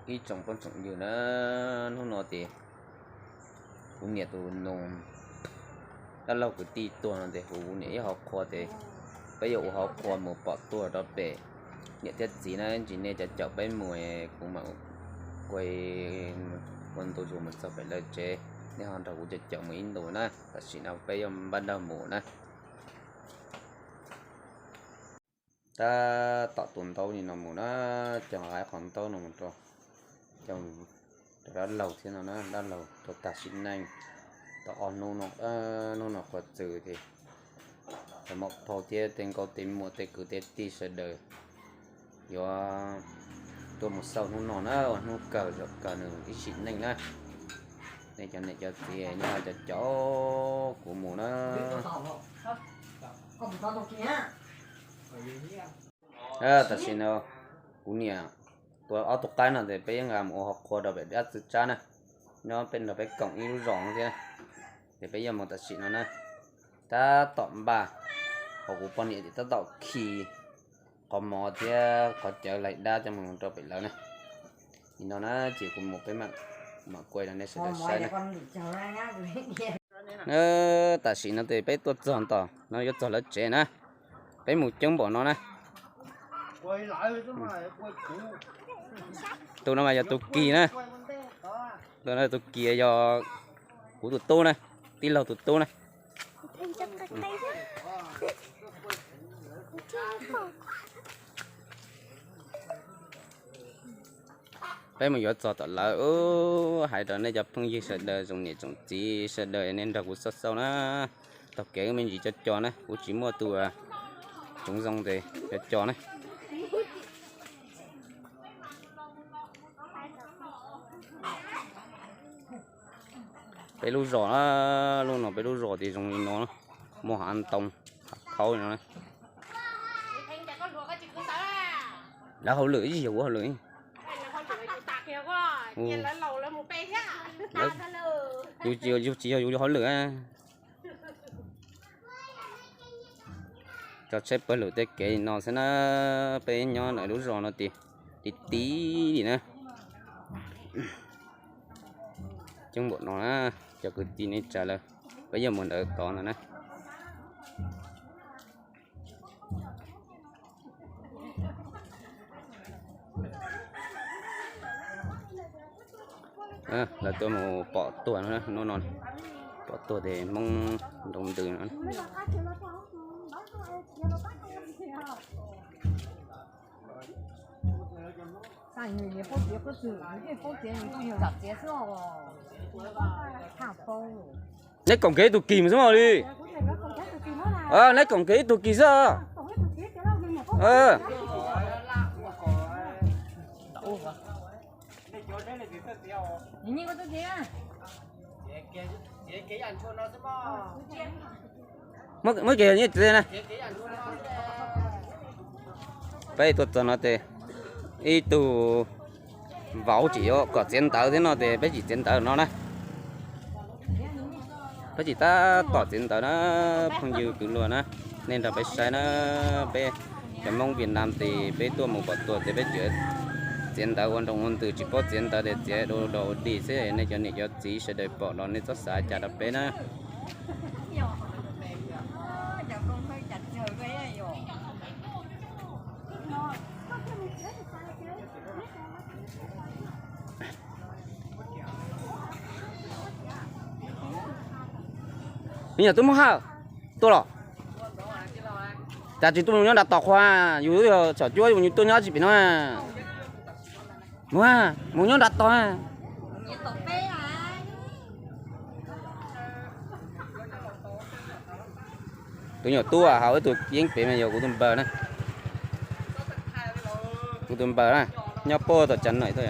Ib tsoom phooj tsoom ywg na, hnub no ces kuv niam tus nus dab laug kwv tij tuag no ces kuv niam ib hauv qhua ces peb yuav ua hauv qhua mus pom tuaj rau pem niam thiab txiv na, ntsis nej cov caum peb mus, kuv mam ua ntu zus mus txog pem lawv tsev, nej ho nrog kuv cov caum mus ib ntus na, tam sim no peb yuav npaj nraug mus na. Tab tom tus ntaub li no mus na, coj qhov ntaub no mus rau, rau dab laug thiab no na, dab laug tuag tag sim neej tau ob hnub no, hnub no qhuav txwm ces cov muam phauj thiab tej nkauj tej muam tej kwv tej tij sawv daws yuav tuaj mus xauj hnub no na, ua hnub kawg zam kawg nws ib sim neej na. Nej cov niam cov txiv nyob cov caum kuv mus na. Tam sim no kuv niam tua ob tug qaib no ces peb yeej nqa mus ua hauv qhua rau pem dab txwv tsab na, nyob peb nrog peb koom ib lub zos no thiab, ces peb yuav mus tam sim no na. Tab tom npaj, hos kuv poj niam tab tom khi qhov mov thiab qhov cawv laig dab coj mus rau pem lawv na. Nim no na ces kuv mus peb mam kuaj rau nej sawv daws saib na. Tam sim no ces peb tuaj txog ntawm no yuav txog lawv tsev na, peb mus coob npaum no na. Tus no mas yog tus Kis na, tus no tus Kis yog kuv tus tub na, tij laug tus tub na. Peb mus yuav txog tom lawv, hais rau nej cov phooj ywg sawv daws, tsoom niam tsoom txiv sawv daws, nej nrog kuv xauj xauj na. Taug kev me ntsis co co na, kuv tsis muaj tus tsoov zoo ces co co na. Peb lub zos na, lub no peb lub zos ces zoo li no, muaj hav ntoo, hav khaub li no. Lawv hauj lwm ib yam kuv hauj lwm. Yus tsis yog yus hauj lwm. Tso tsheb pawg lug tej kev no xwb na, peb nyob ntawm lub zos no ti ti li na. Coob npaum no na, cov kwv tij neej tsa lawm, peb yuav mus ntawd tod no na. Lawv tuaj mus pom tuag no, hnub no pom tuag ces Hmoob nroo ntws no. Neb koom kev ib tug Kis xwb mas li. Neb koom kev ib tug Kis xwb. Muab kiag nyiaj txiag na. Peb tuaj txog no ces ib tug vauv tseem yuav kom txiav ntawv thiab no ces peb tsis txiav ntawv no na. Peb tsis tab tom txiav ntawv na, phooj ywg kwv luag na, nej nrog peb saib na, peb cov Hmoob Vietnam ces peb tuaj mus pom tuag ces peb tseem txiav ntawv ua nroo ua ntws, tsis paub txiav ntawv ces txiav du dog dig xwb, nej cov niam cov txiv sawv daws pom los nej txhob xav cas rau peb na. Me nyuam tub Hmoob Hawj tuaj los? Cas tsis tuaj mus nyob nram tos qhua, yus yog tsom cuab yus tuaj nyob tsis pem no. Mus, mus nyob nram tos. Tus nyuam tub hauv ib tug yeeb pem mas yog kuv tus npawg na. Kuv tus npawg na, nyob puag tom Tsav Nam tuaj.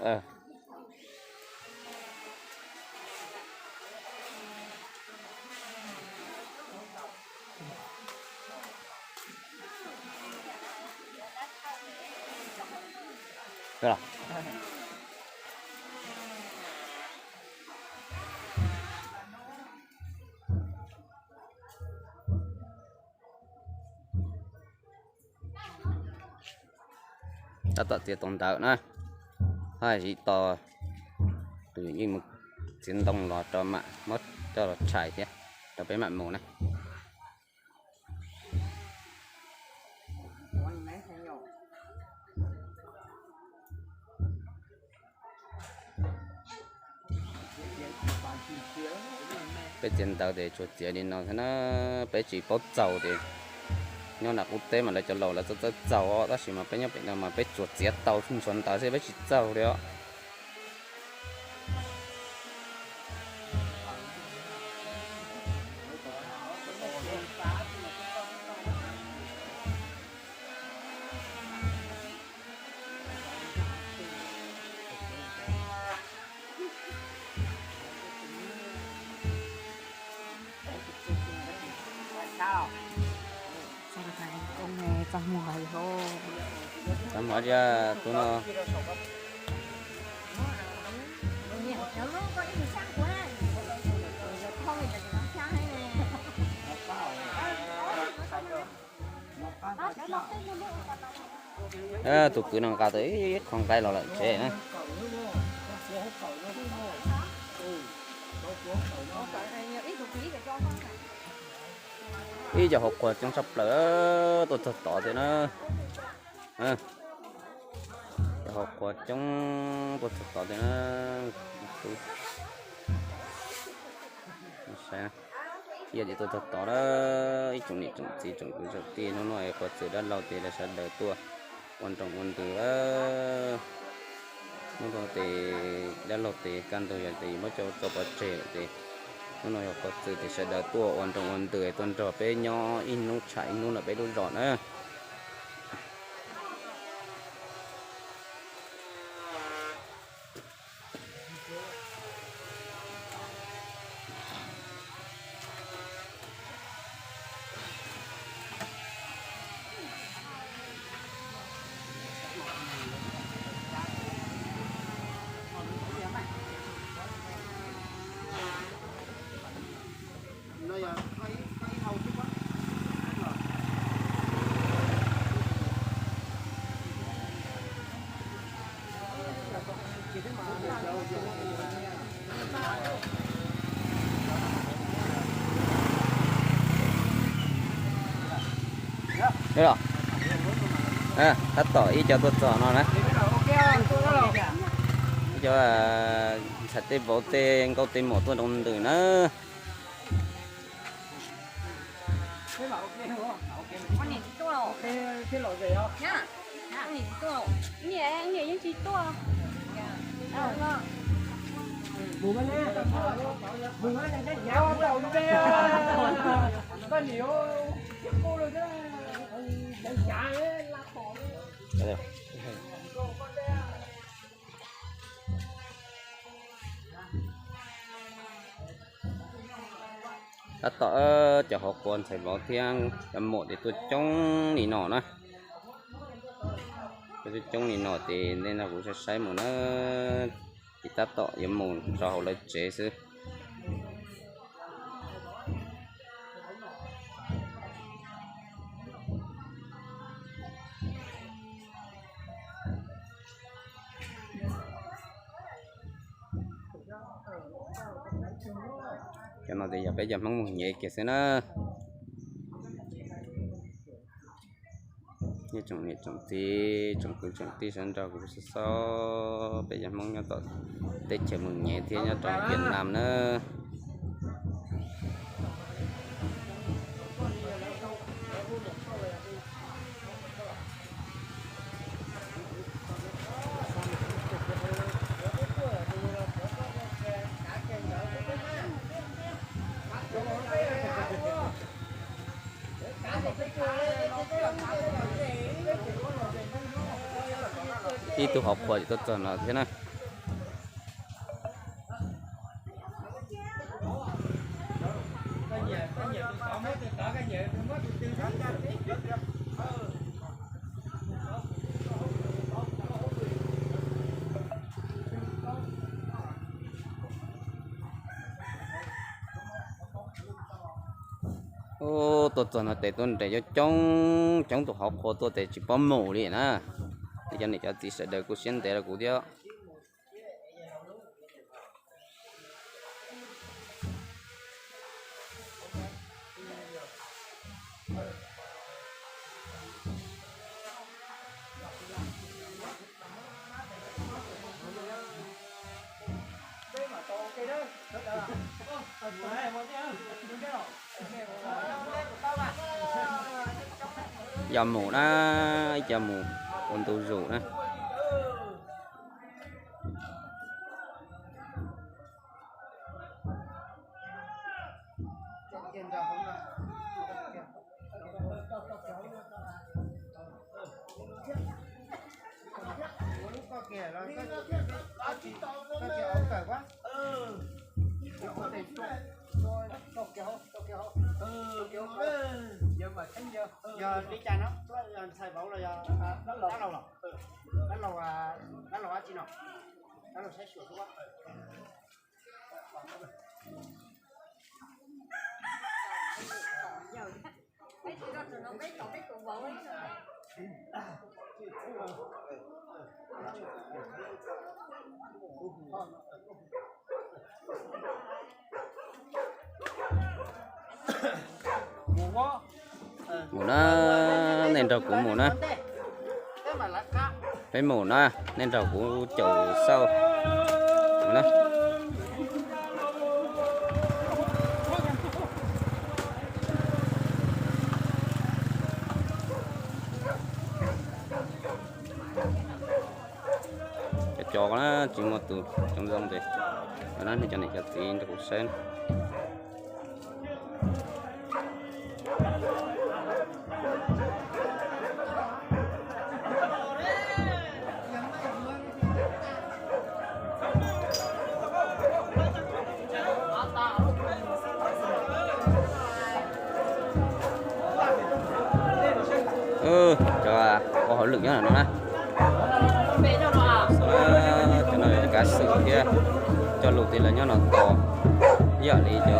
Tab tom txiav tau ntawv na, haj ziv tos tus yeej mus txiav ntoo los rau mam muab coj los tshais thiab rau peb mam mus na. Peb txiav ntawv ces tsuas txiav li no thiab na, peb tsis paub txaus ces nyob nram qub teb mas lawv cov laus lawv txawj txawj txaus os, tab sis mas peb nyob pem no mas peb tsuas txiav tau ntxuav ntawv xwb peb tsis txaus li os. Txaj muag thiab tus no. Tus kwv no nqa tau ib qho nqaij los lawm tsev na. Ib co hauv qhua coob tshaj plaws tuaj txog tod thiab na. Cov hauv qhua coob tuaj txog tod thiab na. Saib, yog ces tuaj txog tod na, ib tsoom niam tsoom txiv tsoom kwv tsoom tij, hnub no es qhuas txwm dab laug ces lawv sawv daws tuaj ua nroog ua ntws. Hnub no ces dab laug ces kaj ntug yog ces muab coj tso pov tseg lawm ces hnub no yog qhuas txwm ces sawv daws tuaj ua nroog ua ntws tuaj nrog peb nyob ib hnub tsham ib hnub ntawm peb lub zos na. Tab tom ib co tuaj txog no na. Ib co ntxhais tej vauv tej nkauj tej muam tuaj nroo ntws na. Tab tom cov hauv qhua ntxhais vauv thiab cov muam ces tuaj coob li no na. Tuaj coob li no ces ntej no kuv saib saib mus na, ces tab tom yuav mus rau hauv lawv tsev xwb. Cov no ces yog peb cov Hmoob mus nyev kiag xwb na. Nyob tsoom niam tsoom txiv tsoom kwv tsoom tij sawv nrog kuv xov xov peb cov Hmoob nyob tom teb chaws mus nyev thiab nyob rau Vietnam na. Ib tug hauv qhua tuaj txog no thiab na. Ub, tuaj txog no tes tuaj nres coob coob tus hauv qhua tuaj tes tsis paub mus li na. Cov niam cov txiv sawv daws kuj siab ntev rau kuv thiab. Yog mus na, ib co mus ua ntu zus na. Yog li cas no, ntxhais vauv los yog dab laug los? Dab laug, dab laug dab tsi no? Dab laug saib xyuas xwb. Mus na, nej nrog kuv mus na. Peb mus na, nej nrog kuv caum xauj na. Cov cov na tsis muaj tus coob zoo ces, nej cov niam cov txiv nrog kuv saib. Cov ua hauj lwm nyob no na. Cov no kav xwm thiab coj lus tias lawv nyob no tos. Ib yam li cov,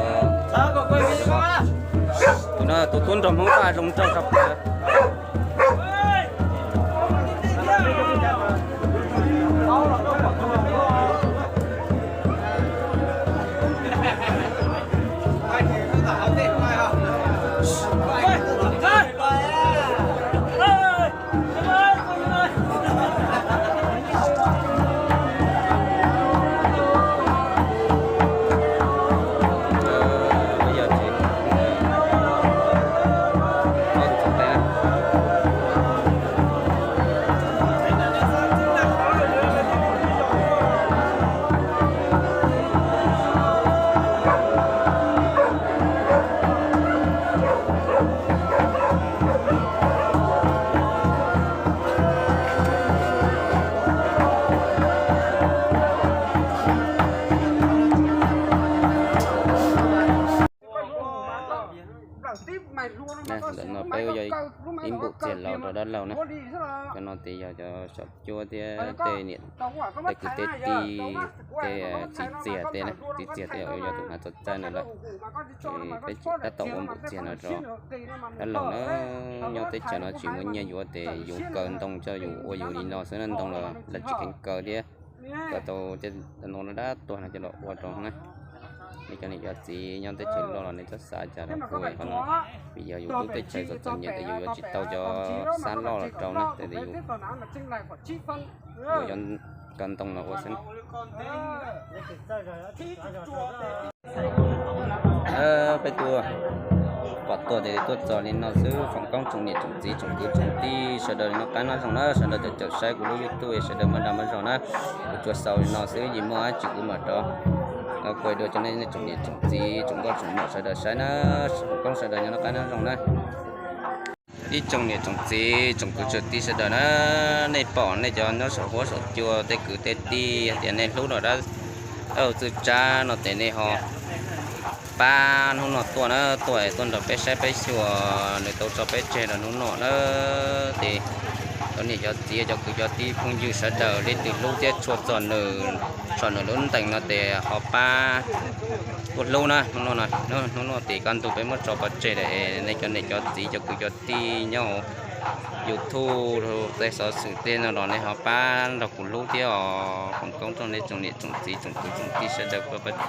tus no tus tub nrog Hmoob Vaj zoo nraug tshaj plaws. Ntawm no peb yog ib npum txiag laus rau dab laug na. Cov no ces yog cov saum cuab thiab tej niam tej kwv tej tij, tej txiv txiag tej na, txiv txiag tej yog tus hnav txhua txhua no lawm. Ces peb tab tom ua npum txiag no rau dab laug na. Nyob teb chaws no tsis muaj nyiaj yuav ces yus kaw ntoo coj yus ua yus li no xwb na, ntoo los lawv tsis kheev kaw thiab. Kaw tau tej ntoo dab tuag no coj los ua rau na. Nej cov niam cov txiv nyob teb chaws loj los nej txhob xav cas rau kuv qhov no, vim yog yus lub teb chaws txom txom nyem ces yus yuav tsis tau cov xab loj los rau na, ces yus ua cov kaw ntoo los ua xwb. Peb tuaj, pom tuaj ces tuaj txog li no xwb. Foom koob tsoom niam tsoom txiv tsoom kwv tsoom tij sawv daws noj qab nyob zoo na, sawv daws caum saib kuv lub YouTube, sawv daws muaj dag muaj zog na. Kuv tsuas xaus li no xwb, yim muaj dab tsi kuv mam rov kuaj dua cov nej tsoom niam tsoom txiv tsoom nkauj tsoom muam sawv daws saib na. Foom koob sawv daws noj qab nyob zoo na. Ib tsoom niam tsoom txiv tsoom kwv tsoom tij sawv daws na, nej pom nej cov nyob saum huab saum cua tej kwv tej tij hais tias nej hlub no dab laug Txwj Tsab no ces nej ho pab hnub no tuaj na, tuaj tuaj nrog peb saib peb xyuas nws tau tso peb tseg rau hnub no na. Ces cov niam cov txiv cov kwv cov tij phooj ywg sawv daws leej twg hlub thiab tshua txog nws, tshua nws lub ntees no ces ho pab Kuv hlub na, hnub no, hnub no tim kaj ntug peb muab tso pov tseg lawm es nej cov niam cov txiv cov kwv cov tij nyob YouTube tej xov xwm tej no los nej ho pab nrog kuv hlub thiab os. Foom koob rau nej tsoom niam tsoom txiv tsoom kwv tsoom tij sawv daws.